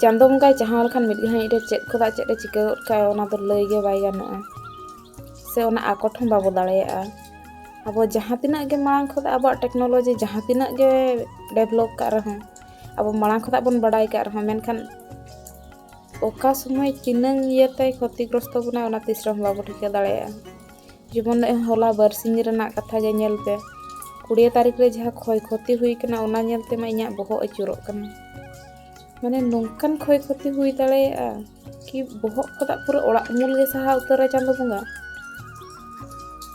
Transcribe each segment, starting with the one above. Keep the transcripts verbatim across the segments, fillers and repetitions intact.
ᱪᱟᱸᱫᱚ ᱵᱚᱸᱜᱟᱭ ᱪᱟᱦᱟᱣ ᱞᱮᱠᱷᱟᱱ ᱢᱤᱫ ᱜᱷᱟᱹᱲᱤᱡ ᱨᱮ ᱪᱮᱫ ᱠᱷᱚᱱᱟᱜ ᱪᱮᱫ ᱮ ᱪᱤᱠᱟᱹ ᱜᱚᱫ ᱠᱟᱜᱼᱟ, ᱚᱱᱟ ᱫᱚ ᱞᱟᱹᱭ ᱜᱮ ᱵᱟᱭ ᱜᱟᱱᱚᱜᱼᱟ, ᱥᱮ ᱚᱱᱟ ᱟᱠᱚᱴ ᱦᱚᱸ ᱵᱟᱵᱚ ᱫᱟᱲᱮᱭᱟᱜᱼᱟ᱾ ᱟᱵᱚ ᱡᱟᱦᱟᱸ ᱛᱤᱱᱟᱹᱜ ᱜᱮ ᱢᱟᱲᱟᱝ ᱠᱷᱚᱱ ᱟᱵᱚᱣᱟᱜ ᱴᱮᱠᱱᱳᱞᱚᱡᱤ ᱡᱟᱦᱟᱸ ᱛᱤᱱᱟᱹᱜ ᱜᱮ ᱰᱮᱵᱷᱞᱚᱯ ᱠᱟᱜ ᱨᱮᱦᱚᱸ, ᱟᱵᱚ ᱢᱟᱲᱟᱝ ᱠᱷᱚᱱᱟᱜ ᱵᱚᱱ ᱵᱟᱲᱟᱭ ᱠᱟᱜ ᱨᱮᱦᱚᱸ, ᱢᱮᱱᱠᱷᱟᱱ ᱚᱠᱟ ᱥᱚᱢᱚᱭ ᱛᱤᱱᱟᱹᱝ ᱤᱭᱟᱹᱛᱮᱭ ᱠᱷᱚᱛᱤᱜᱨᱚᱥᱛᱚ ᱵᱚᱱᱟ, ᱚᱱᱟ ᱛᱤᱥ ᱨᱮᱦᱚᱸ ᱵᱟᱵᱚ ᱴᱷᱤᱠᱟᱹ ᱫᱟᱲᱮᱭᱟᱜᱼᱟ᱾ ᱡᱮᱢᱚᱱ ᱱᱚᱜᱼᱚᱭ ᱦᱚᱞᱟ ᱵᱟᱨᱥᱤᱧ ᱨᱮᱱᱟᱜ ᱠᱟᱛᱷᱟ ᱜᱮ ᱧᱮᱞ ᱯᱮ, ᱠᱩᱲᱤᱭᱟᱹ ᱛᱟᱹᱨᱤᱠᱷ ᱨᱮ ᱡᱟᱦᱟᱸ ᱠᱷᱚᱭ ᱠᱷᱚᱛᱤ ᱦᱩᱭ ᱠᱟᱱᱟ, ᱚᱱᱟ ᱧᱮᱞ ᱛᱮᱢᱟ ᱤᱧᱟᱹᱜ ᱵᱚᱦᱚᱜ ᱟᱹᱪᱩᱨᱚᱜ ᱠᱟᱱᱟ᱾ ᱢᱟᱱᱮ ᱱᱚᱝᱠᱟᱱ ᱠᱷᱚᱭ ᱠᱷᱚᱛᱤ ᱦᱩᱭ ᱫᱟᱲᱮᱭᱟᱜᱼᱟ ᱠᱤ ᱵᱚᱦᱚᱜ ᱠᱷᱚᱱᱟᱜ ᱯᱩᱨᱟᱹ ᱚᱲᱟᱜ ᱩᱢᱩᱞ ᱜᱮ ᱥᱟᱦᱟ ᱩᱛᱟᱹᱨᱟ ᱪᱟᱸᱫᱚ ᱵᱚᱸᱜᱟ᱾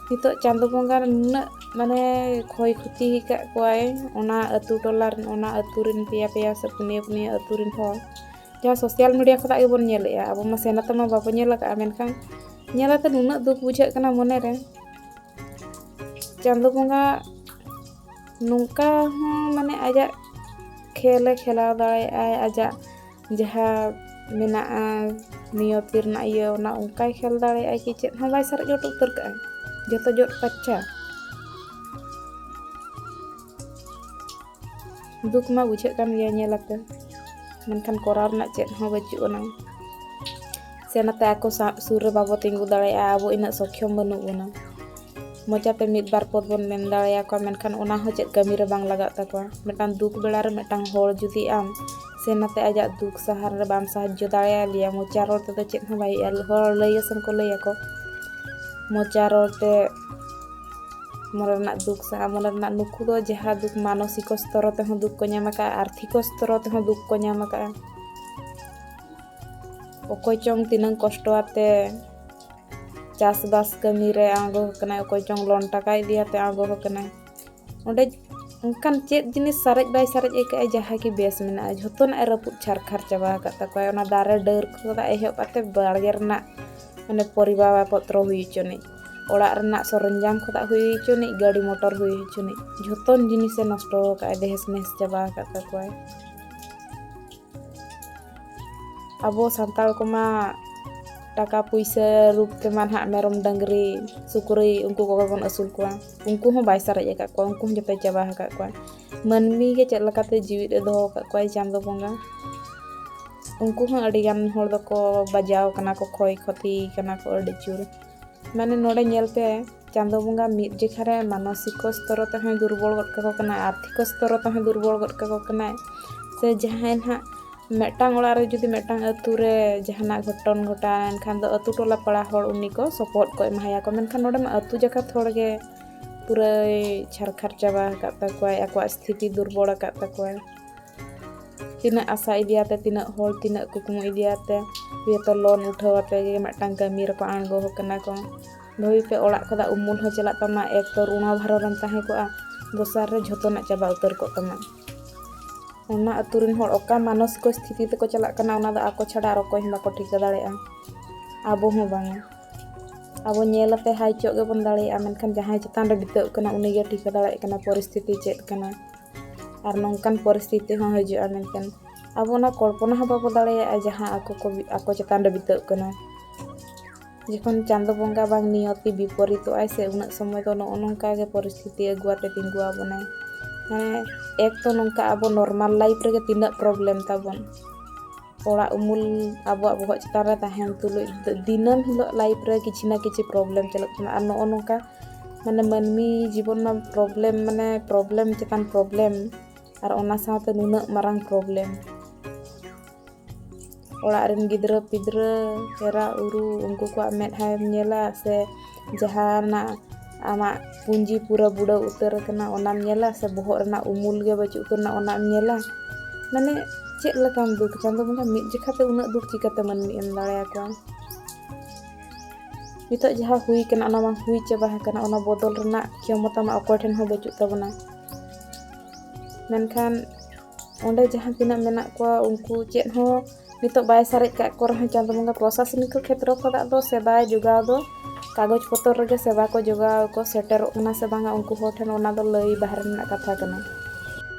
ᱱᱤᱛᱚᱜ ᱪᱟᱸᱫᱚ ᱵᱚᱸᱜᱟ ᱱᱩᱱᱟᱹᱜ ᱢᱟᱱᱮ ᱠᱷᱚᱭ ᱠᱷᱚᱛᱤ ᱟᱠᱟᱫ ᱠᱚᱣᱟᱭ ᱚᱱᱟ ᱟᱹᱛᱩ ᱴᱚᱞᱟ ᱨᱮᱱ, ᱚᱱᱟ ᱟᱹᱛᱩ ᱨᱮᱱ ᱯᱮᱭᱟ ᱯᱮᱭᱟ ᱥᱮ ᱯᱩᱱᱭᱟᱹ ᱯᱩᱱᱭᱟᱹ ᱟᱹᱛᱩ ᱨᱮᱱ ᱦᱚᱲ, ᱡᱟᱦᱟᱸ ᱥᱳᱥᱟᱞ ᱢᱤᱰᱤᱭᱟ ᱠᱷᱚᱱᱟᱜ ᱜᱮᱵᱚᱱ ᱧᱮᱞᱮᱫᱼᱟ᱾ ᱟᱵᱚ ᱢᱟ ᱥᱮᱱ ᱠᱟᱛᱮ ᱢᱟ ᱵᱟᱵᱚ ᱧᱮᱞ ᱟᱠᱟᱫᱼᱟ, ᱢᱮᱱᱠᱷᱟᱱ ᱧᱮᱞ ᱟᱛᱮ ᱱᱩᱱᱟᱹᱜ ᱫᱩᱠ ᱵᱩᱡᱷᱟᱹᱜ ᱠᱟᱱᱟ ᱢᱚᱱᱮᱨᱮ᱾ ᱪᱟᱸᱫᱚ ᱵᱚᱸᱜᱟ ᱱᱚᱝᱠᱟ ᱦᱚᱸ ᱢᱟᱱᱮ ᱟᱡᱟᱜ ᱠᱷᱮᱞᱮ ᱠᱷᱮᱞᱟᱣ ᱫᱟᱲᱮᱭᱟᱜᱼᱟᱭ, ᱟᱡᱟᱜ ᱡᱟᱦᱟᱸ ᱢᱮᱱᱟᱜᱼᱟ ᱱᱤᱭᱚᱛᱤ ᱨᱮᱱᱟᱜ ᱤᱭᱟᱹ, ᱚᱱᱟ ᱚᱱᱠᱟᱭ ᱠᱷᱮᱞ ᱫᱟᱲᱮᱭᱟᱜᱼᱟᱭ ᱠᱤ ᱪᱮᱫ ᱦᱚᱸ ᱵᱟᱭ ᱥᱟᱨᱮᱡ ᱦᱚᱴᱚ ᱩᱛᱟᱹᱨ ᱠᱟᱜᱼᱟᱭ, ᱡᱚᱛᱚ ᱡᱚᱫ ᱯᱟᱪᱪᱟ᱾ ᱫᱩᱠ ᱢᱟ ᱵᱩᱡᱷᱟᱹᱜ ᱠᱟᱱ ᱜᱮᱭᱟ ᱧᱮᱞ ᱟᱛᱮ, ᱢᱮᱱᱠᱷᱟᱱ ᱠᱚᱨᱟᱣ ᱨᱮᱱᱟᱜ ᱪᱮᱫ ᱦᱚᱸ ᱵᱟᱹᱪᱩᱜ ᱟᱱᱟ᱾ ᱥᱮ ᱱᱟᱛᱮ ᱟᱠᱚ ᱥᱟᱶ ᱥᱩᱨ ᱨᱮ ᱵᱟᱵᱚ ᱛᱤᱸᱜᱩ ᱫᱟᱲᱮᱭᱟᱜᱼᱟ, ᱟᱵᱚ ᱤᱱᱟᱹᱜ ᱥᱚᱠᱷᱭᱚᱢ ᱵᱟᱹᱱᱩᱜ ᱵᱚᱱᱟ᱾ ᱢᱚᱪᱟᱛᱮ ᱢᱤᱫ ᱵᱟᱨ ᱯᱚᱫ ᱵᱚᱱ ᱢᱮᱱ ᱫᱟᱲᱮᱭᱟᱠᱚᱣᱟ, ᱢᱮᱱᱠᱷᱟᱱ ᱚᱱᱟ ᱦᱚᱸ ᱪᱮᱫ ᱠᱟᱹᱢᱤ ᱨᱮ ᱵᱟᱝ ᱞᱟᱜᱟᱜ ᱛᱟᱠᱚᱣᱟ᱾ ᱢᱤᱫᱴᱟᱝ ᱫᱩᱠ ᱵᱮᱲᱟ ᱨᱮ ᱢᱤᱫᱴᱟᱝ ᱦᱚᱲ ᱡᱩᱫᱤ ᱟᱢ ᱥᱮ ᱱᱟᱛᱮ ᱟᱡᱟᱜ ᱫᱩᱠ ᱥᱟᱦᱟᱨ ᱨᱮ ᱵᱟᱢ ᱥᱟᱦᱟᱡᱽᱡᱚ ᱫᱟᱲᱮᱭᱟᱫᱮᱭᱟ, ᱢᱚᱪᱟ ᱨᱚᱲ ᱛᱮᱫᱚ ᱪᱮᱫ ᱦᱚᱸ ᱵᱟᱭ ᱦᱩᱭᱩᱜᱼᱟ᱾ ᱦᱚᱲ ᱞᱟᱹᱭ ᱟᱥᱮᱢ ᱠᱚ ᱞᱟᱹᱭ ᱟᱠᱚ, ᱢᱚᱪᱟ ᱨᱚᱲ ᱛᱮ ᱢᱚᱱᱮ ᱨᱮᱱᱟᱜ ᱫᱩᱠ ᱥᱟᱦᱟ, ᱢᱚᱱᱮ ᱨᱮᱱᱟᱜ, ᱱᱩᱠᱩ ᱫᱚ ᱡᱟᱦᱟᱸ ᱫᱩᱠ ᱢᱟᱱᱚᱥᱤᱠᱚ ᱥᱛᱚᱨᱚ ᱛᱮᱦᱚᱸ ᱫᱩᱠ ᱠᱚ ᱧᱟᱢ ᱟᱠᱟᱫᱼᱟ, ᱟᱨᱛᱷᱤᱠᱚ ᱥᱛᱚᱨᱚ ᱛᱮᱦᱚᱸ ᱫᱩᱠ ᱠᱚ ᱧᱟᱢ ᱟᱠᱟᱫᱼᱟ᱾ ᱚᱠᱚᱭ ᱪᱚᱝ ᱛᱤᱱᱟᱹᱝ ᱠᱚᱥᱴᱚ ᱟᱛᱮ ᱪᱟᱥᱵᱟᱥ ᱠᱟᱹᱢᱤ ᱨᱮ ᱟᱬᱜᱚ ᱟᱠᱟᱱᱟᱭ, ᱚᱠᱚᱭ ᱪᱚᱝ ᱞᱳᱱ ᱴᱟᱠᱟ ᱤᱫᱤ ᱟᱛᱮ ᱟᱬᱜᱚ ᱟᱠᱟᱱᱟᱭ᱾ ᱚᱸᱰᱮ ᱚᱱᱠᱟᱱ ᱪᱮᱫ ᱡᱤᱱᱤᱥ ᱥᱟᱨᱮᱡ ᱵᱟᱭ ᱥᱟᱨᱮᱡ ᱟᱹᱭᱠᱟᱹᱜᱼᱟ ᱡᱟᱦᱟᱸ ᱠᱤ ᱵᱮᱥ ᱢᱮᱱᱟᱜᱼᱟ, ᱡᱷᱚᱛᱚᱱᱟᱜ ᱮ ᱨᱟᱹᱯᱩᱫ ᱪᱷᱟᱨᱠᱷᱟᱨ ᱪᱟᱵᱟ ᱟᱠᱟᱫ ᱛᱟᱠᱚᱣᱟᱭ᱾ ᱚᱱᱟ ᱫᱟᱨᱮ ᱰᱟᱹᱨ ᱠᱷᱚᱱᱟᱜ ᱮᱦᱚᱵ ᱠᱟᱛᱮ ᱵᱟᱲᱜᱮ ᱨᱮᱱᱟᱜ ᱢᱟᱱᱮ ᱯᱚᱨᱤᱵᱟ ᱯᱚᱛᱨᱚ ᱦᱩᱭ ᱦᱚᱪᱚᱱᱤᱡ, ᱚᱲᱟᱜ ᱨᱮᱱᱟᱜ ᱥᱚᱨᱚᱧᱡᱟᱢ ᱠᱷᱚᱱᱟᱜ ᱦᱩᱭ ᱦᱚᱪᱚᱱᱤᱡ, ᱜᱟᱹᱰᱤ ᱢᱚᱴᱚᱨ ᱦᱩᱭ ᱦᱚᱪᱚᱱᱤᱡ, ᱡᱷᱚᱛᱚᱱ ᱡᱤᱱᱤᱥᱮ ᱱᱚᱥᱴᱚ ᱟᱠᱟᱫᱼᱟᱭ, ᱫᱮᱦᱮᱥ ᱢᱮᱦᱮᱥ ᱪᱟᱵᱟ ᱟᱠᱟᱫ ᱛᱟᱠᱚᱣᱟᱭ᱾ ᱟᱵᱚ ᱥᱟᱱᱛᱟᱲ ᱠᱚᱢᱟ ᱴᱟᱠᱟ ᱯᱩᱭᱥᱟᱹ ᱨᱩᱯ ᱛᱮᱢᱟ ᱱᱟᱦᱟᱜ ᱢᱮᱨᱚᱢ, ᱰᱟᱹᱝᱨᱤ, ᱥᱩᱠᱨᱤ, ᱩᱱᱠᱩ ᱠᱚᱜᱮ ᱵᱚᱱ ᱟᱹᱥᱩᱞ ᱠᱚᱣᱟ᱾ ᱩᱱᱠᱩ ᱦᱚᱸ ᱵᱟᱭ ᱥᱟᱨᱮᱡ ᱟᱠᱟᱫ ᱠᱚᱣᱟ, ᱩᱱᱠᱩ ᱦᱚᱸ ᱡᱚᱛᱚᱭ ᱪᱟᱵᱟ ᱟᱠᱟᱫ ᱠᱚᱣᱟ᱾ ᱢᱟᱹᱱᱢᱤ ᱜᱮ ᱪᱮᱫ ᱞᱮᱠᱟᱛᱮ ᱡᱤᱣᱤᱫ ᱮ ᱫᱚᱦᱚ ᱟᱠᱟᱫ ᱠᱚᱣᱟᱭ ᱪᱟᱸᱫᱚ ᱵᱚᱸᱜᱟ᱾ ᱩᱱᱠᱩ ᱦᱚᱸ ᱟᱹᱰᱤ ᱜᱟᱱ ᱦᱚᱲ ᱫᱚᱠᱚ ᱵᱟᱡᱟᱣ ᱠᱟᱱᱟ ᱠᱚ, ᱠᱷᱚᱭ ᱠᱷᱚᱛᱤ ᱠᱟᱱᱟ ᱠᱚ ᱟᱹᱰᱤ ᱡᱳᱨ᱾ ᱢᱟᱱᱮ ᱱᱚᱰᱮ ᱧᱮᱞ ᱯᱮ, ᱪᱟᱸᱫᱳ ᱵᱚᱸᱜᱟ ᱢᱤᱫ ᱡᱮᱠᱷᱟ ᱨᱮ ᱢᱟᱱᱚᱥᱤᱠᱚ ᱥᱛᱚᱨᱚ ᱛᱮᱦᱚᱸᱭ ᱫᱩᱨᱵᱚᱞ ᱜᱚᱫ ᱠᱟᱠᱚ ᱠᱟᱱᱟ, ᱟᱨᱛᱷᱤᱠᱚ ᱥᱛᱚᱨᱚ ᱛᱮᱦᱚᱸᱭ ᱫᱩᱨᱵᱚᱞ ᱜᱚᱫ ᱠᱟᱠᱚ ᱠᱟᱱᱟᱭ᱾ ᱥᱮ ᱡᱟᱦᱟᱸᱭ ᱱᱟᱦᱟᱜ ᱢᱤᱫᱴᱟᱝ ᱚᱲᱟᱜ ᱨᱮ ᱡᱩᱫᱤ ᱢᱤᱫᱴᱟᱝ ᱟᱹᱛᱩ ᱨᱮ ᱡᱟᱦᱟᱱᱟᱜ ᱜᱷᱚᱴᱚᱱ ᱜᱷᱚᱴᱟᱣ ᱮᱱᱠᱷᱟᱱ ᱫᱚ ᱟᱹᱛᱩ ᱴᱚᱞᱟ ᱯᱟᱲᱟ ᱦᱚᱲ ᱩᱱᱤ ᱠᱚ ᱥᱚᱯᱚᱦᱚᱫ ᱠᱚ ᱮᱢᱟᱭᱟ ᱠᱚ᱾ ᱢᱮᱱᱠᱷᱟᱱ ᱱᱚᱰᱮ ᱢᱟ ᱟᱹᱛᱩ ᱡᱟᱠᱟᱛ ᱦᱚᱲ ᱜᱮ ᱯᱩᱨᱟᱹᱭ ᱪᱷᱟᱨᱠᱷᱟᱨ ᱪᱟᱵᱟ ᱟᱠᱟᱫ ᱛᱟᱠᱚᱣᱟᱭ, ᱟᱠᱚᱣᱟᱜ ᱥᱛᱷᱤᱛᱤ ᱫᱩᱨᱵᱚᱞ ᱟᱠᱟᱫ ᱛᱟᱠᱚᱣᱟᱭ᱾ ᱛᱤᱱᱟᱹᱜ ᱟᱥᱟ ᱤᱫᱤᱭᱟᱛᱮ, ᱛᱤᱱᱟᱹᱜ ᱦᱚᱲ, ᱛᱤᱱᱟᱹᱜ ᱠᱩᱠᱢᱩ ᱤᱫᱤᱭᱟᱛᱮ, ᱡᱚᱛᱚ ᱞᱳᱱ ᱩᱴᱷᱟᱹᱣ ᱟᱛᱮ ᱜᱮ ᱢᱤᱫᱴᱟᱝ ᱠᱟᱹᱢᱤ ᱨᱮᱠᱚ ᱟᱬᱜᱚ ᱟᱠᱟᱱᱟ ᱠᱚ᱾ ᱵᱷᱟᱹᱵᱤ ᱯᱮ, ᱚᱲᱟᱜ ᱠᱷᱚᱱᱟᱜ ᱩᱢᱩᱞ ᱦᱚᱸ ᱪᱟᱞᱟᱜ ᱛᱟᱢᱟ, ᱮᱠ ᱛᱚ ᱨᱩᱬᱟ ᱵᱷᱟᱨᱚ ᱨᱮᱢ ᱛᱟᱦᱮᱸ ᱠᱚᱜᱼᱟ, ᱫᱚᱥᱟᱨ ᱨᱮ ᱡᱷᱚᱛᱚᱱᱟᱜ ᱪᱟᱵᱟ ᱩᱛᱟᱹᱨ ᱠᱚᱜ ᱛᱟᱢᱟ᱾ ᱚᱱᱟ ᱟᱹᱛᱩ ᱨᱮᱱ ᱦᱚᱲ ᱚᱠᱟ ᱢᱟᱱᱚᱥᱤᱠᱚ ᱥᱛᱷᱤᱛᱤ ᱛᱮᱠᱚ ᱪᱟᱞᱟᱜ ᱠᱟᱱᱟ, ᱚᱱᱟ ᱫᱚ ᱟᱠᱚ ᱪᱷᱟᱰᱟ ᱟᱨ ᱚᱠᱚᱭ ᱦᱚᱸ ᱵᱟᱠᱚ ᱴᱷᱤᱠᱟᱹ ᱫᱟᱲᱮᱭᱟᱜᱼᱟ, ᱟᱵᱚ ᱦᱚᱸ ᱵᱟᱝᱟ᱾ ᱟᱵᱚ ᱧᱮᱞ ᱟᱛᱮ ᱦᱟᱭ ᱪᱚᱜ ᱜᱮᱵᱚᱱ ᱫᱟᱲᱮᱭᱟᱜᱼᱟ, ᱢᱮᱱᱠᱷᱟᱱ ᱡᱟᱦᱟᱸᱭ ᱪᱮᱛᱟᱱ ᱨᱮ ᱵᱤᱛᱟᱹᱜ ᱠᱟᱱᱟ, ᱩᱱᱤᱜᱮ ᱴᱷᱤᱠᱟᱹ ᱫᱟᱲᱮᱭᱟᱜ ᱠᱟᱱᱟ ᱯᱚᱨᱤᱥᱛᱷᱤᱛᱤ ᱪᱮᱫ ᱠᱟᱱᱟ᱾ ᱟᱨ ᱱᱚᱝᱠᱟᱱ ᱯᱚᱨᱤᱥᱛᱷᱤᱛᱤ ᱦᱚᱸ ᱦᱤᱡᱩᱜᱼᱟ ᱢᱮᱱᱛᱮ ᱟᱵᱚ ᱚᱱᱟ ᱠᱚᱞᱯᱚᱱᱟ ᱦᱚᱸ ᱵᱟᱵᱚ ᱫᱟᱲᱮᱭᱟᱜᱼᱟ, ᱡᱟᱦᱟᱸ ᱟᱠᱚ ᱠᱚ, ᱟᱠᱚ ᱪᱮᱛᱟᱱ ᱨᱮ ᱵᱤᱛᱟᱹᱜ ᱠᱟᱱᱟ᱾ ᱡᱚᱠᱷᱚᱱ ᱪᱟᱸᱫᱚ ᱵᱚᱸᱜᱟ ᱵᱟᱝ ᱱᱤᱭᱚᱛᱤ ᱵᱤᱯᱚᱨᱤᱛᱚᱜᱼᱟᱭ ᱥᱮ, ᱩᱱᱟᱹᱜ ᱥᱚᱢᱚᱭ ᱫᱚ ᱱᱚᱜᱼᱚ ᱱᱚᱝᱠᱟ ᱜᱮ ᱯᱚᱨᱤᱥᱛᱷᱤᱛᱤ ᱟᱹᱜᱩ ᱟᱛᱮ ᱛᱤᱸᱜᱩ ᱟᱵᱚᱱᱟᱭ᱾ ᱢᱟᱱᱮ ᱮᱠ ᱛᱚ ᱱᱚᱝᱠᱟ ᱟᱵᱚ ᱱᱚᱨᱢᱟᱞ ᱞᱟᱭᱤᱯᱷ ᱨᱮᱜᱮ ᱛᱤᱱᱟᱹᱜ ᱯᱨᱚᱵᱞᱮᱢ ᱛᱟᱵᱚᱱ, ᱚᱲᱟᱜ ᱩᱢᱩᱞ ᱟᱵᱚᱣᱟᱜ ᱵᱚᱦᱚᱜ ᱪᱮᱛᱟᱱ ᱨᱮ ᱛᱟᱦᱮᱱ ᱛᱩᱞᱩᱡ ᱫᱤᱱᱟᱹᱢ ᱦᱤᱞᱳᱜ ᱞᱟᱭᱤᱯᱷ ᱨᱮ ᱠᱤᱪᱷᱤ ᱱᱟ ᱠᱤᱪᱷᱤ ᱯᱨᱚᱵᱞᱮᱢ ᱪᱟᱞᱟᱜ ᱠᱟᱱᱟ᱾ ᱟᱨ ᱱᱚᱜᱼᱚ ᱱᱚᱝᱠᱟ ᱢᱟᱱᱮ ᱢᱟᱹᱱᱢᱤ ᱡᱤᱵᱚᱱ ᱢᱟ ᱯᱨᱚᱵᱞᱮᱢ, ᱢᱟᱱᱮ ᱯᱨᱚᱵᱞᱮᱢ ᱪᱮᱛᱟᱱ ᱯᱨᱚᱵᱞᱮᱢ, ᱟᱨ ᱚᱱᱟ ᱥᱟᱶᱛᱮ ᱱᱩᱱᱟᱹᱜ ᱢᱟᱨᱟᱝ ᱯᱨᱚᱵᱞᱮᱢ᱾ ᱚᱲᱟᱜ ᱨᱮᱱ ᱜᱤᱫᱽᱨᱟᱹ ᱯᱤᱫᱽᱨᱟᱹ, ᱮᱨᱟ ᱩᱨᱩ, ᱩᱱᱠᱩ ᱠᱚᱣᱟᱜ ᱢᱮᱫᱦᱟᱭᱮᱢ ᱧᱮᱞᱟ ᱥᱮ ᱡᱟᱦᱟᱱᱟᱜ ᱟᱢᱟᱜ ᱯᱩᱸᱡᱤ ᱯᱩᱨᱟᱹ ᱵᱩᱰᱟᱹᱣ ᱩᱛᱟᱹᱨ ᱟᱠᱟᱱᱟ ᱚᱱᱟᱢ ᱧᱮᱞᱟ, ᱥᱮ ᱵᱚᱦᱚᱜ ᱨᱮᱱᱟᱜ ᱩᱢᱩᱞ ᱜᱮ ᱵᱟᱹᱪᱩᱜ ᱩᱛᱟᱹᱨ ᱨᱮᱱᱟᱜ ᱚᱱᱟᱢ ᱧᱮᱞᱟ? ᱢᱟᱱᱮ ᱪᱮᱫ ᱞᱮᱠᱟᱢ ᱫᱩᱠ? ᱪᱟᱸᱫᱚ ᱵᱚᱸᱜᱟ ᱢᱤᱫ ᱡᱚᱠᱷᱟ ᱛᱮ ᱩᱱᱟᱹᱜ ᱫᱩᱠ ᱪᱤᱠᱟᱹᱛᱮ ᱢᱟᱹᱱᱢᱤ ᱮᱢ ᱫᱟᱲᱮᱭᱟᱠᱚᱣᱟ? ᱱᱤᱛᱚᱜ ᱡᱟᱦᱟᱸ ᱦᱩᱭ ᱠᱟᱱᱟ ᱚᱱᱟ ᱢᱟ ᱦᱩᱭ ᱪᱟᱵᱟ ᱟᱠᱟᱱᱟ, ᱚᱱᱟ ᱵᱚᱫᱚᱞ ᱨᱮᱱᱟᱜ ᱠᱷᱮᱢᱚᱛᱟ ᱢᱟ ᱚᱠᱚᱭ ᱴᱷᱮᱱ ᱦᱚᱸ ᱵᱟᱹᱪᱩᱜ ᱛᱟᱵᱚᱱᱟ᱾ ᱢᱮᱱᱠᱷᱟᱱ ᱚᱸᱰᱮ ᱡᱟᱦᱟᱸ ᱛᱤᱱᱟᱹᱜ ᱢᱮᱱᱟᱜ ᱠᱚᱣᱟ ᱩᱱᱠᱩ ᱪᱮᱫ ᱦᱚᱸ ᱱᱤᱛᱚᱜ ᱵᱟᱭ ᱥᱟᱨᱮᱡ ᱠᱟᱜ ᱠᱚ ᱨᱮᱦᱚᱸ ᱪᱟᱸᱫᱚ ᱵᱚᱸᱜᱟ ᱯᱨᱚᱥᱟᱥᱚᱱᱤᱠ ᱠᱷᱮᱛᱨᱚ ᱠᱷᱚᱱᱟᱜ ᱫᱚ ᱥᱮᱵᱟ ᱡᱚᱜᱟᱣ ᱫᱚ, ᱠᱟᱜᱚᱡᱽ ᱯᱚᱛᱚᱨ ᱨᱮᱜᱮ ᱥᱮᱵᱟ ᱠᱚ ᱡᱚᱜᱟᱣ ᱠᱚ ᱥᱮᱴᱮᱨᱚᱜ ᱠᱟᱱᱟ ᱥᱮ ᱵᱟᱝᱟ, ᱩᱱᱠᱩ ᱦᱚᱲ ᱴᱷᱮᱱ ᱚᱱᱟ ᱫᱚ ᱞᱟᱹᱭ ᱵᱟᱦᱨᱮ ᱨᱮᱱᱟᱜ ᱠᱟᱛᱷᱟ ᱠᱟᱱᱟ᱾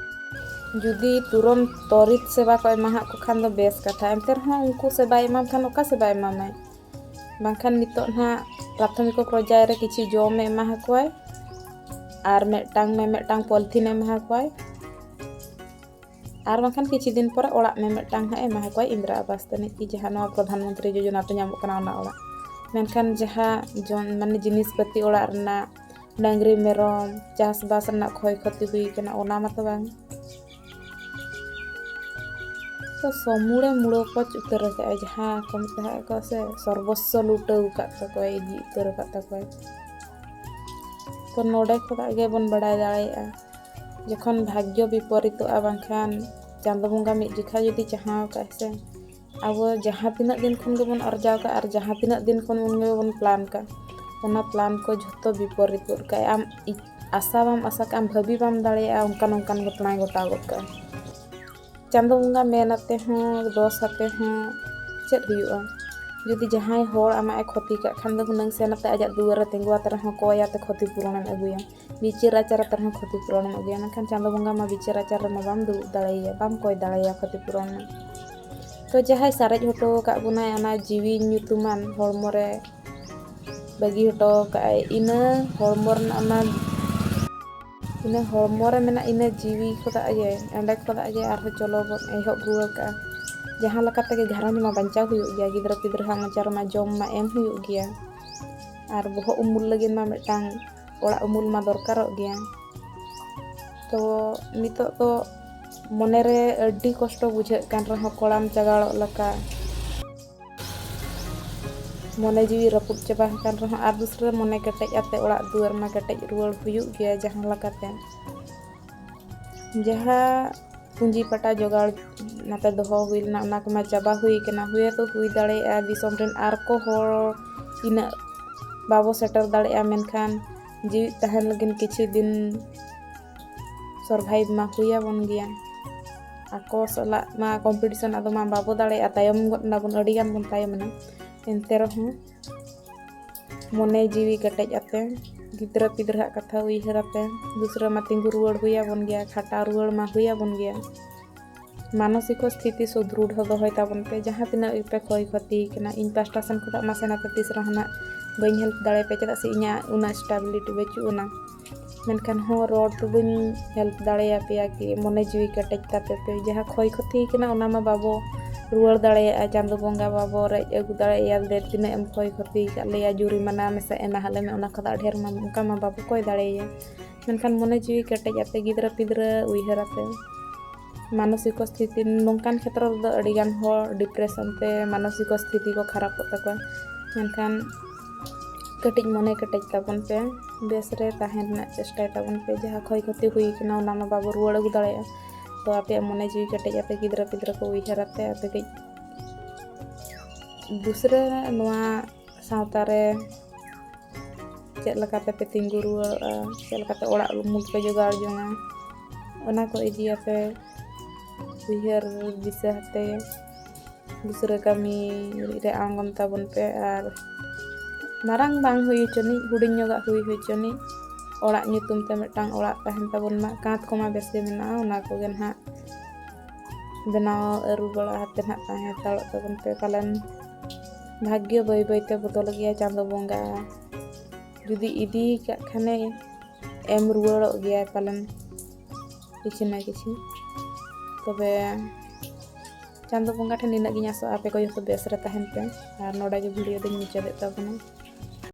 ᱡᱩᱫᱤ ᱛᱩᱨᱚᱱᱛ ᱛᱚᱨᱤᱛ ᱥᱮᱵᱟ ᱠᱚ ᱮᱢᱟᱦᱟᱜ ᱠᱚ ᱠᱷᱟᱱ ᱫᱚ ᱵᱮᱥ ᱠᱟᱛᱷᱟ, ᱮᱱᱛᱮ ᱨᱮᱦᱚᱸ ᱩᱱᱠᱩ ᱥᱮᱵᱟᱭ ᱮᱢᱟᱢ ᱠᱷᱟᱱ ᱚᱠᱟ ᱥᱮᱵᱟᱭ ᱮᱢᱟᱢᱟᱭ? ᱵᱟᱝᱠᱷᱟᱱ ᱱᱤᱛᱚᱜ ᱱᱟᱦᱟᱜ ᱯᱨᱟᱛᱷᱚᱢᱤᱠ ᱯᱚᱨᱡᱟᱭ ᱨᱮ ᱠᱤᱪᱷᱩ ᱡᱚᱢᱮ ᱮᱢᱟ ᱟᱠᱚᱣᱟᱭ ᱟᱨ ᱢᱤᱫᱴᱟᱝ ᱢᱮ ᱢᱤᱫᱴᱟᱝ ᱯᱚᱞᱛᱷᱤᱱᱮ ᱮᱢᱟ ᱟᱠᱚᱣᱟᱭ᱾ ᱟᱨ ᱵᱟᱝᱠᱷᱟᱱ ᱠᱤᱪᱷᱩ ᱫᱤᱱ ᱯᱚᱨᱮ ᱚᱲᱟᱜ ᱢᱮ ᱢᱤᱫᱴᱟᱝ ᱦᱟᱸᱜ ᱮ ᱮᱢᱟ ᱠᱚᱣᱟ ᱤᱱᱫᱨᱟ ᱟᱵᱟᱥ ᱛᱟᱹᱱᱤᱡ ᱠᱤ ᱡᱟᱦᱟᱸ ᱱᱚᱣᱟ ᱯᱨᱚᱫᱷᱟᱱ ᱢᱚᱱᱛᱨᱤ ᱡᱳᱡᱚᱱᱟ ᱛᱮ ᱧᱟᱢᱚᱜ ᱠᱟᱱᱟ ᱚᱱᱟ ᱚᱲᱟᱜ᱾ ᱢᱮᱱᱠᱷᱟᱱ ᱡᱟᱦᱟᱸ ᱡᱚᱱ ᱢᱟᱱᱮ ᱡᱤᱱᱤᱥ ᱯᱟᱹᱛᱤ ᱚᱲᱟᱜ ᱨᱮᱱᱟᱜ, ᱰᱟᱹᱝᱨᱤ ᱢᱮᱨᱚᱢ ᱪᱟᱥᱵᱟᱥ ᱨᱮᱱᱟᱜ ᱠᱷᱚᱭ ᱠᱷᱚᱛᱤ ᱦᱩᱭ ᱠᱟᱱᱟ, ᱚᱱᱟ ᱢᱟᱛᱚ ᱵᱟᱝ᱾ ᱛᱚ ᱥᱚᱢᱩᱲᱮ ᱢᱩᱲᱟᱹ ᱠᱚᱪ ᱩᱛᱟᱹᱨ ᱟᱠᱟᱫᱼᱟ, ᱡᱟᱦᱟᱸ ᱠᱚ ᱢᱮᱛᱟᱜ ᱠᱚ ᱥᱮ, ᱥᱚᱨᱵᱚᱥᱥᱚ ᱞᱩᱴᱟᱹᱣ ᱟᱠᱟᱫ ᱛᱟᱠᱚᱣᱟᱭ, ᱤᱫᱤ ᱩᱛᱟᱹᱨ ᱟᱠᱟᱫ ᱛᱟᱠᱚᱣᱟᱭ᱾ ᱛᱚ ᱱᱚᱰᱮ ᱠᱷᱚᱱᱟᱜ ᱜᱮᱵᱚᱱ ᱵᱟᱲᱟᱭ ᱫᱟᱲᱮᱭᱟᱜᱼᱟ, ᱡᱚᱠᱷᱚᱱ ᱵᱷᱟᱜᱽᱭᱚ ᱵᱤᱯᱚᱨᱤᱛᱚᱜᱼᱟ, ᱵᱟᱝᱠᱷᱟᱱ ᱪᱟᱸᱫᱚ ᱵᱚᱸᱜᱟ ᱢᱤᱫ ᱡᱚᱠᱷᱟ ᱡᱩᱫᱤ ᱪᱟᱦᱟᱣ ᱠᱟᱜᱼᱟᱭ ᱥᱮ, ᱟᱵᱚ ᱡᱟᱦᱟᱸ ᱛᱤᱱᱟᱹᱜ ᱫᱤᱱ ᱠᱷᱚᱱ ᱜᱮᱵᱚᱱ ᱟᱨᱡᱟᱣ ᱠᱟᱜ ᱟᱨ ᱡᱟᱦᱟᱸ ᱛᱤᱱᱟᱹᱜ ᱫᱤᱱ ᱠᱷᱚᱱ ᱵᱚᱱ ᱜᱮᱵᱚᱱ ᱯᱞᱟᱱ ᱠᱟᱜ, ᱚᱱᱟ ᱯᱞᱟᱱ ᱠᱚ ᱡᱷᱚᱛᱚ ᱵᱤᱯᱚᱨᱤᱛ ᱜᱚᱫ ᱠᱟᱜᱼᱟᱭ᱾ ᱟᱢ ᱤ- ᱟᱥᱟ ᱵᱟᱢ ᱟᱥᱟ ᱠᱟᱜᱼᱟ, ᱟᱢ ᱵᱷᱟᱹᱵᱤ ᱵᱟᱢ ᱫᱟᱲᱮᱭᱟᱜᱼᱟ, ᱚᱱᱠᱟᱱ ᱚᱱᱠᱟᱱ ᱜᱷᱚᱴᱚᱱᱟᱭ ᱜᱷᱚᱴᱟᱣ ᱜᱚᱫ ᱠᱟᱜᱼᱟ᱾ ᱪᱟᱸᱫᱚ ᱵᱚᱸᱜᱟ ᱢᱮᱱ ᱟᱛᱮ ᱦᱚᱸ, ᱫᱚᱥ ᱟᱛᱮ ᱦᱚᱸ ᱪᱮᱫ ᱦᱩᱭᱩᱜᱼᱟ? ᱡᱩᱫᱤ ᱡᱟᱦᱟᱸᱭ ᱦᱚᱲ ᱟᱢᱟᱜ ᱮ ᱠᱷᱚᱛᱤ ᱠᱟᱜ ᱠᱷᱟᱱ ᱫᱚ ᱦᱩᱱᱟᱹᱝ ᱥᱮᱱ ᱟᱛᱮ ᱟᱡᱟᱜ ᱫᱩᱣᱟᱹᱨ ᱨᱮ ᱛᱤᱸᱜᱩ ᱟᱛᱮ ᱨᱮᱦᱚᱸ ᱠᱚᱭ ᱟᱛᱮ ᱠᱷᱚᱛᱤ ᱯᱩᱨᱚᱱᱮᱢ ᱟᱹᱜᱩᱭᱟ, ᱵᱤᱪᱟᱹᱨ ᱟᱪᱟᱨ ᱟᱛᱮ ᱨᱮᱦᱚᱸ ᱠᱷᱚᱛᱤ ᱯᱩᱨᱚᱱᱮᱢ ᱟᱹᱜᱩᱭᱟ᱾ ᱢᱮᱱᱠᱷᱟᱱ ᱪᱟᱸᱫᱚ ᱵᱚᱸᱜᱟ ᱢᱟ ᱵᱤᱪᱟᱹᱨ ᱟᱪᱟᱨ ᱨᱮᱢᱟ ᱵᱟᱢ ᱫᱩᱲᱩᱵ ᱫᱟᱲᱮᱭᱟᱭᱟ, ᱵᱟᱢ ᱠᱚᱭ ᱫᱟᱲᱮᱭᱟᱭᱟ ᱠᱷᱚᱛᱤ ᱯᱩᱨᱚᱱ ᱢᱟ᱾ ᱛᱚ ᱡᱟᱦᱟᱸᱭ ᱥᱟᱨᱮᱡ ᱦᱚᱴᱚ ᱟᱠᱟᱫ ᱵᱚᱱᱟᱭ ᱚᱱᱟ ᱡᱤᱣᱤ ᱧᱩᱛᱩᱢᱟᱱ ᱦᱚᱲᱢᱚ ᱨᱮ ᱵᱟᱹᱜᱤ ᱦᱚᱴᱚ ᱟᱠᱟᱫ ᱟᱭ, ᱤᱱᱟᱹ ᱦᱚᱲᱢᱚ ᱨᱮᱱᱟᱜ ᱚᱱᱟ ᱤᱱᱟᱹ ᱦᱚᱲᱢᱚ ᱨᱮ ᱢᱮᱱᱟᱜ ᱤᱱᱟᱹ ᱡᱤᱣᱤ ᱠᱷᱚᱱᱟᱜ ᱜᱮ, ᱚᱸᱰᱮ ᱠᱷᱚᱱᱟᱜ ᱜᱮ ᱟᱨᱦᱚᱸ ᱪᱚᱞᱚ ᱵᱚᱱ ᱮᱦᱚᱵ ᱨᱩᱣᱟᱹᱲ ᱠᱟᱜᱼᱟ᱾ ᱡᱟᱦᱟᱸ ᱞᱮᱠᱟ ᱛᱮᱜᱮ ᱜᱷᱟᱨᱚᱸᱡᱽ ᱢᱟ ᱵᱟᱧᱪᱟᱣ ᱦᱩᱭᱩᱜ ᱜᱮᱭᱟ, ᱜᱤᱫᱽᱨᱟᱹ ᱯᱤᱫᱽᱨᱟᱹ ᱦᱟᱸᱜ ᱢᱚᱪᱟ ᱨᱮᱢᱟ ᱡᱚᱢ ᱢᱟ ᱮᱢ ᱦᱩᱭᱩᱜ ᱜᱮᱭᱟ, ᱟᱨ ᱵᱚᱦᱚᱜ ᱩᱢᱩᱞ ᱞᱟᱹᱜᱤᱫ ᱢᱟ ᱢᱤᱫᱴᱟᱝ ᱚᱲᱟᱜ ᱩᱢᱩᱞ ᱢᱟ ᱫᱚᱨᱠᱟᱨᱚᱜ ᱜᱮᱭᱟ᱾ ᱛᱚ ᱱᱤᱛᱚᱜ ᱫᱚ ᱢᱚᱱᱮ ᱨᱮ ᱟᱹᱰᱤ ᱠᱚᱥᱴᱚ ᱵᱩᱡᱷᱟᱹᱜ ᱠᱟᱱ ᱨᱮᱦᱚᱸ ᱠᱚᱲᱟᱢ ᱪᱟᱜᱟᱲᱚᱜ ᱞᱮᱠᱟ, ᱢᱚᱱᱮ ᱡᱤᱣᱤ ᱨᱟᱹᱯᱩᱫ ᱪᱟᱵᱟ ᱟᱠᱟᱱ ᱨᱮᱦᱚᱸ ᱟᱨ ᱫᱩᱥᱨᱟᱹ ᱢᱚᱱᱮ ᱠᱮᱴᱮᱡ ᱟᱛᱮ ᱚᱲᱟᱜ ᱫᱩᱣᱟᱹᱨ ᱢᱟ ᱠᱮᱴᱮᱡ ᱨᱩᱣᱟᱹᱲ ᱦᱩᱭᱩᱜ ᱜᱮᱭᱟ ᱡᱟᱦᱟᱸ ᱞᱮᱠᱟᱛᱮ᱾ ᱡᱟᱦᱟᱸ ᱯᱩᱸᱡᱤ ᱯᱟᱴᱟ ᱡᱚᱜᱟᱲ ᱱᱟᱛᱮ ᱫᱚᱦᱚ ᱦᱩᱭ ᱞᱮᱱᱟ, ᱚᱱᱟ ᱠᱚᱢᱟ ᱪᱟᱵᱟ ᱦᱩᱭ ᱠᱟᱱᱟ᱾ ᱦᱩᱭ ᱫᱚ ᱦᱩᱭ ᱫᱟᱲᱮᱭᱟᱜᱼᱟ ᱫᱤᱥᱚᱢ ᱨᱮᱱ ᱟᱨ ᱠᱚ ᱦᱚᱲ ᱤᱱᱟᱹᱜ ᱵᱟᱵᱚ ᱥᱮᱴᱮᱨ ᱫᱟᱲᱮᱭᱟᱜᱼᱟ, ᱢᱮᱱᱠᱷᱟᱱ ᱡᱤᱣᱤᱫ ᱛᱟᱦᱮᱱ ᱞᱟᱹᱜᱤᱫ ᱠᱤᱪᱷᱩ ᱫᱤᱱ ᱥᱚᱨᱵᱷᱟᱭᱤᱵᱷ ᱢᱟ ᱦᱩᱭ ᱟᱵᱚᱱ ᱜᱮᱭᱟ᱾ ᱟᱠᱚ ᱥᱟᱞᱟᱜ ᱢᱟ ᱠᱚᱢᱯᱤᱴᱤᱥᱚᱱ ᱟᱫᱚ ᱢᱟ ᱵᱟᱵᱚ ᱫᱟᱲᱮᱭᱟᱜᱼᱟ, ᱛᱟᱭᱚᱢ ᱜᱚᱫ ᱱᱟᱵᱚᱱ, ᱟᱹᱰᱤ ᱜᱟᱱ ᱵᱚᱱ ᱛᱟᱭᱚᱢ ᱮᱱᱟ᱾ ᱮᱱᱛᱮ ᱨᱮᱦᱚᱸ ᱢᱚᱱᱮ ᱡᱤᱣᱤ ᱠᱮᱴᱮᱡ ᱟᱛᱮ ᱜᱤᱫᱽᱨᱟᱹ ᱯᱤᱫᱽᱨᱟᱹᱣᱟᱜ ᱠᱟᱛᱷᱟ ᱩᱭᱦᱟᱹᱨ ᱟᱛᱮ ᱫᱩᱥᱨᱟᱹ ᱢᱟ ᱛᱤᱸᱜᱩ ᱨᱩᱣᱟᱹᱲ ᱦᱩᱭ ᱟᱵᱚᱱ ᱜᱮᱭᱟ, ᱠᱷᱟᱴᱟᱣ ᱨᱩᱣᱟᱹᱲ ᱢᱟ ᱦᱩᱭ ᱟᱵᱚᱱ ᱜᱮᱭᱟ᱾ ᱢᱟᱱᱚᱥᱤᱠᱚ ᱥᱛᱷᱤᱛᱤ ᱥᱩᱫᱷᱨᱩᱰᱷᱚ ᱫᱚᱦᱚᱭ ᱛᱟᱵᱚᱱ ᱯᱮ᱾ ᱡᱟᱦᱟᱸ ᱛᱤᱱᱟᱹᱜ ᱜᱮᱯᱮ ᱠᱷᱚᱭ ᱠᱷᱚᱛᱤ ᱠᱟᱱᱟ, ᱤᱧ ᱯᱟᱥᱴᱟ ᱥᱮᱱ ᱠᱷᱚᱱᱟᱜ ᱢᱟᱥᱮ ᱱᱟᱛᱮ ᱛᱤᱥ ᱨᱮᱦᱚᱸ ᱱᱟᱜ ᱵᱟᱹᱧ ᱦᱮᱞᱯ ᱫᱟᱲᱮᱭᱟᱯᱮ, ᱪᱮᱫᱟᱜ ᱥᱮ ᱤᱧᱟᱹᱜ ᱩᱱᱟᱹᱜ ᱥᱴᱮᱵᱤᱞᱤᱴᱤ ᱵᱟᱹᱪᱩᱜ ᱟᱱᱟ᱾ ᱢᱮᱱᱠᱷᱟᱱ ᱦᱚᱸ ᱨᱚᱲ ᱛᱮᱫᱚᱧ help ᱫᱟᱲᱮᱭᱟᱯᱮᱭᱟ ᱠᱤ ᱢᱚᱱᱮ ᱡᱤᱣᱤ ᱠᱮᱴᱮᱡ ᱛᱟᱯᱮ ᱯᱮ᱾ ᱡᱟᱦᱟᱸ ᱠᱷᱚᱭ ᱠᱷᱚᱛᱤ ᱠᱟᱱᱟ ᱚᱱᱟ ᱢᱟ ᱵᱟᱵᱚ ᱨᱩᱣᱟᱹᱲ ᱫᱟᱲᱮᱭᱟᱜᱼᱟ, ᱪᱟᱸᱫᱚ ᱵᱚᱸᱜᱟ ᱵᱟᱵᱚ ᱨᱮᱡ ᱟᱹᱜᱩ ᱫᱟᱲᱮᱭᱟᱭᱟ ᱫᱮ ᱛᱤᱱᱟᱹᱜ ᱮᱢ ᱠᱷᱚᱭ ᱠᱷᱚᱛᱤ ᱟᱠᱟᱫ ᱞᱮᱭᱟ, ᱡᱩᱨᱤᱢᱟᱱᱟ ᱢᱮᱥᱟ ᱮᱢᱟ ᱞᱮ ᱢᱮ, ᱚᱱᱟ ᱠᱷᱚᱱ ᱫᱚ ᱰᱷᱮᱨ ᱢᱟ ᱚᱱᱠᱟ ᱢᱟ ᱵᱟᱵᱚ ᱠᱚᱭ ᱫᱟᱲᱮᱭᱟᱭᱟ᱾ ᱢᱮᱱᱠᱷᱟᱱ ᱢᱚᱱᱮ ᱡᱤᱣᱤ ᱠᱮᱴᱮᱡ ᱟᱯᱮ, ᱜᱤᱫᱽᱨᱟᱹ ᱯᱤᱫᱽᱨᱟᱹ ᱩᱭᱦᱟᱹᱨ ᱟᱯᱮ, ᱢᱟᱱᱚᱥᱤᱠᱚ ᱥᱛᱷᱤᱛᱤ ᱱᱚᱝᱠᱟᱱ ᱠᱷᱮᱛᱨᱚ ᱨᱮᱫᱚ ᱟᱹᱰᱤᱜᱟᱱ ᱦᱚᱲ depression ᱛᱮ ᱢᱟᱱᱚᱥᱤᱠᱚ ᱥᱛᱷᱤᱛᱤ ᱠᱚ ᱠᱷᱟᱨᱟᱯᱚᱜ ᱛᱟᱠᱚᱣᱟ᱾ ᱢᱮᱱᱠᱷᱟᱱ ᱠᱟᱹᱴᱤᱡ ᱢᱚᱱᱮ ᱠᱮᱴᱮᱡ ᱛᱟᱵᱚᱱ ᱯᱮ, ᱵᱮᱥ ᱨᱮ ᱛᱟᱦᱮᱱ ᱨᱮᱱᱟᱜ ᱪᱮᱥᱴᱟᱭ ᱛᱟᱵᱚᱱ ᱯᱮ᱾ ᱡᱟᱦᱟᱸ ᱠᱷᱚᱭ ᱠᱷᱚᱛᱤ ᱦᱩᱭ ᱠᱟᱱᱟ ᱚᱱᱟ ᱢᱟ ᱵᱟᱵᱚ ᱨᱩᱣᱟᱹᱲ ᱟᱹᱜᱩ ᱫᱟᱲᱮᱭᱟᱜᱼᱟ᱾ ᱛᱚ ᱟᱯᱮᱭᱟᱜ ᱢᱚᱱᱮ ᱡᱤᱣᱤ ᱠᱮᱴᱮᱡ ᱟᱯᱮ, ᱜᱤᱫᱽᱨᱟᱹ ᱯᱤᱫᱽᱨᱟᱹ ᱠᱚ ᱩᱭᱦᱟᱹᱨ ᱟᱯᱮ, ᱟᱯᱮ ᱠᱟᱹᱡ ᱫᱩᱥᱨᱟᱹ ᱱᱚᱣᱟ ᱥᱟᱶᱛᱟ ᱨᱮ ᱪᱮᱫ ᱞᱮᱠᱟᱛᱮ ᱯᱮ ᱛᱤᱸᱜᱩ ᱨᱩᱣᱟᱹᱲᱚᱜᱼᱟ, ᱪᱮᱫ ᱞᱮᱠᱟᱛᱮ ᱚᱲᱟᱜ ᱩᱢᱩᱞ ᱯᱮ ᱡᱚᱜᱟᱲ ᱡᱚᱝᱟ, ᱚᱱᱟ ᱠᱚ ᱤᱫᱤᱭᱟᱛᱮ ᱩᱭᱦᱟᱹᱨ ᱫᱤᱥᱟᱹ ᱟᱛᱮ ᱫᱩᱥᱨᱟᱹ ᱠᱟᱹᱢᱤ ᱨᱮ ᱟᱬᱜᱚᱱ ᱛᱟᱵᱚᱱ ᱯᱮ᱾ ᱟᱨ ᱢᱟᱨᱟᱝ ᱵᱟᱝ ᱦᱩᱭ ᱦᱚᱪᱚᱱᱤᱡ, ᱦᱩᱰᱤᱧ ᱧᱚᱜᱟᱜ ᱦᱩᱭ ᱦᱚᱪᱚᱱᱤᱡ, ᱚᱲᱟᱜ ᱧᱩᱛᱩᱢ ᱛᱮ ᱢᱤᱫᱴᱟᱝ ᱚᱲᱟᱜ ᱛᱟᱦᱮᱱ ᱛᱟᱵᱚᱱ ᱢᱟ᱾ ᱠᱟᱸᱛ ᱠᱚᱢᱟ ᱵᱮᱥ ᱜᱮ ᱢᱮᱱᱟᱜᱼᱟ, ᱚᱱᱟ ᱠᱚᱜᱮ ᱱᱟᱦᱟᱜ ᱵᱮᱱᱟᱣ ᱟᱹᱨᱩ ᱵᱟᱲᱟ ᱟᱛᱮ ᱱᱟᱦᱟᱜ ᱛᱟᱦᱮᱸ ᱦᱟᱛᱟᱲᱚᱜ ᱛᱟᱵᱚᱱ ᱯᱮ᱾ ᱯᱟᱞᱮᱱ ᱵᱷᱟᱜᱽᱭᱚ ᱵᱟᱹᱭ ᱵᱟᱹᱭ ᱛᱮ ᱵᱚᱫᱚᱞ ᱜᱮᱭᱟ, ᱪᱟᱸᱫᱚ ᱵᱚᱸᱜᱟ ᱡᱩᱫᱤ ᱤᱫᱤ ᱠᱟᱜ ᱠᱷᱟᱱᱮ ᱮᱢ ᱨᱩᱣᱟᱹᱲᱚᱜ ᱜᱮᱭᱟᱭ ᱯᱟᱞᱮᱱ ᱠᱤᱪᱷᱩ ᱱᱟ ᱠᱤᱪᱷᱩ᱾ ᱛᱚᱵᱮ ᱪᱟᱸᱫᱚ ᱵᱚᱸᱜᱟ ᱴᱷᱮᱱ ᱱᱤᱱᱟᱹᱜ ᱜᱤᱧ ᱟᱥᱚᱜᱼᱟ, ᱟᱯᱮ ᱠᱚ ᱡᱚᱛᱚ ᱵᱮᱥ ᱨᱮ ᱛᱟᱦᱮᱱ ᱯᱮ᱾ ᱟᱨ ᱱᱚᱰᱮ ᱜᱮ video ᱫᱚᱧ ᱢᱩᱪᱟᱹᱫᱮᱫ ᱛᱟᱵᱚᱱᱟ᱾